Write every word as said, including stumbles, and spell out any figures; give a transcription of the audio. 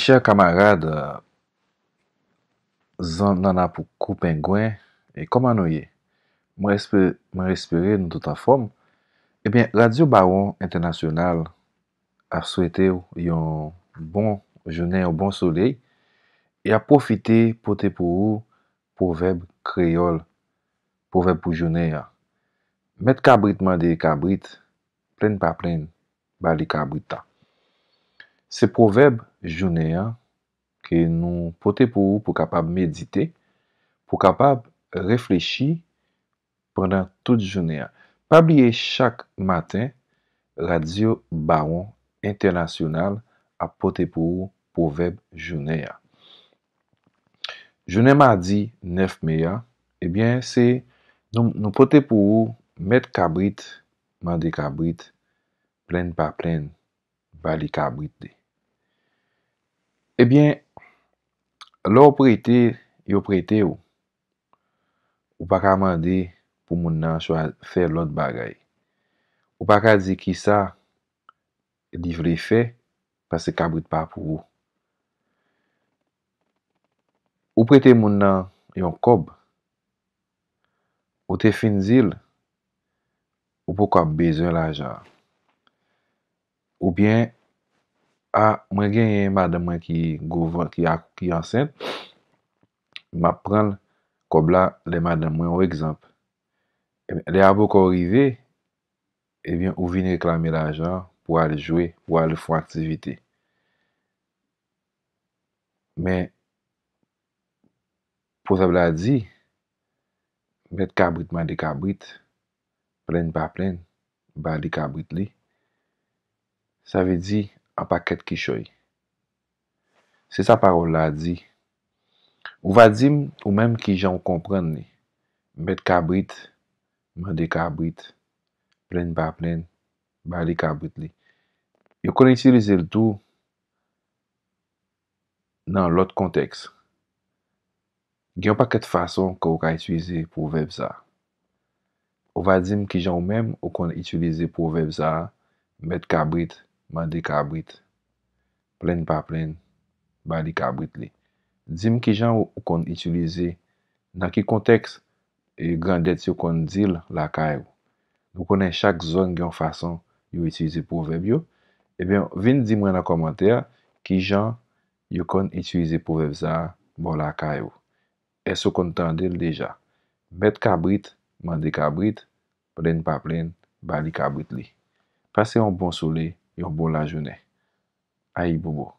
Chè kamarad, zan nana pou kou pengwen, e kòman nou ye? Mwen espe-, mwen espere nou tout anfòm. Ebyen, Radyo Bawon Entènasyonal ap swete w yon bon jounen, yon bon solèy, e ap pwofite pote pou ou pwovèb kreyòl, pwovèb pou jounen an. Mèt kabrit mande kabrit, plenn pa plenn, ba li kabrit la. Se pwovèb jounen an ke nou pote pou ou pou kapab medite, pou kapab reflechi pandan tout jounen an. Pa bliye chak maten, Radyo Bawon Entènasyonal ap pote pou ou pwovèb jounen an. Jounen madi nèf me a, ebyen, se nou, nou pote pou ou mèt kabrit mande kabrit, plenn pa plenn, ba li kabrit li. Ebyen, lè w prete, yo prete w. Ou pa ka mande pou moun nan chwa-, fè lòt bagay. Ou pa ka di kisa li vle fè, paske kabrit pa pou ou. Ou prete moun nan yon kòb, ou te fin di l, ou poko ap bezwen lajan an. Oubyen, a, mwen genyen madanm mwen ki gwo van-, ki ak-, ki ansent, m ap pran kòb la lè madanm mwen, yon egzanp. Lè a poko rive, ebyen, ou vin reklame lajan pou al jwe, pou al fè yon aktivite. Men, pwovèb la di, mèt kabrit mande kabrit, plenn pa plenn, ba li kabrit li. Sa vle di, an pakèt kichòy. Se sa pawòl la di. Ou va di m, ou menm, kijan w konprann li. Mèt kabrit mande kabrit, plenn pa plenn, ba li kabrit li. Yo konn itilize l tou nan lòt kontèks. Gen yon pakèt fason ke w ka itilize pwovèb sa a. Ou va di m kijan ou menm ou konn itilize pwovèb sa a, mèt kabrit mande kabrit, plenn pa plenn, ba li kabrit li. Di m kijan ou, ou konn itilize, nan ki kontèks e grandèt yo konn di l lakay ou. Nou konnen chak zòn gen yon fason yo itilize pwovèb yo. Ebyen, vin di mwen nan kòmantè a kijan yo konn itilize pwovèb sa a bò lakay ou. Èske w konn tande l deja? Mèt kabrit mande kabrit, plenn pa plenn, ba li kabrit li. Pase yon bon solèy, yon bon lajounen. Ayibobo.